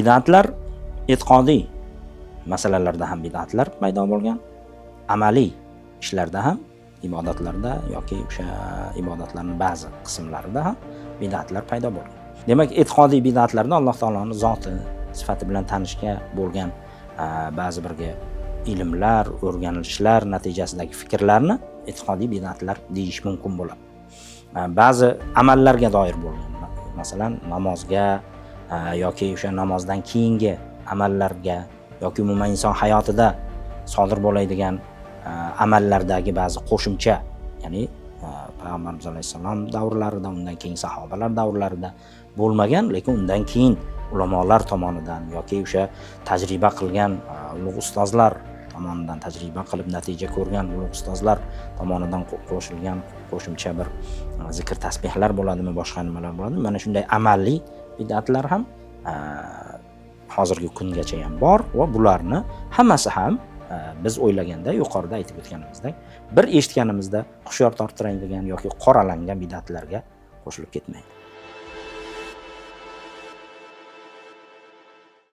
Bid'atlar e'tiqodiy masalalarda ham bid'atlar paydo bo'lgan, amaliy ishlarda ham, ibodatlarda yoki o'sha ibodatlarning ba'zi qismlarida ham bid'atlar paydo bo'lgan. Demak, e'tiqodiy bid'atlarda Alloh taoloni zoti, sifati bilan tanishga bo'lgan ba'zi birga ilmlar, o'rganishlar natijasidagi fikrlarni e'tiqodiy bid'atlar deyish mumkin bo'ladi. Ba'zi amallarga doir bo'lgan, masalan, namozga yoki o'sha namozdan keyingi amallarga yoki umuman inson hayotida sodir bo'ladigan amallardagi ba'zi qo'shimcha, ya'ni payg'ambarimiz alayhissalom davrlarida, undan keyin sahobalar davrlarida bo'lmagan, lekin undan keyin ulamolar tomonidan yoki o'sha tajriba qilgan ulug' ustozlar tomonidan, tajriba qilib natija ko'rgan ulug' ustozlar tomonidan qo'shilgan qo'shimcha bir zikr tasbehlar bo'ladimi, boshqa nimalar bo'ladimi, mana shunday amaliy bid'atlar ham hozirgi kungacha ham bor va bularni hammasi ham biz o'ylaganda, yuqorida aytib o'tganimizdek, bir eshitganimizda hushyor torttiradigan yoki qoralangan bid'atlarga qo'shilib ketmaydi.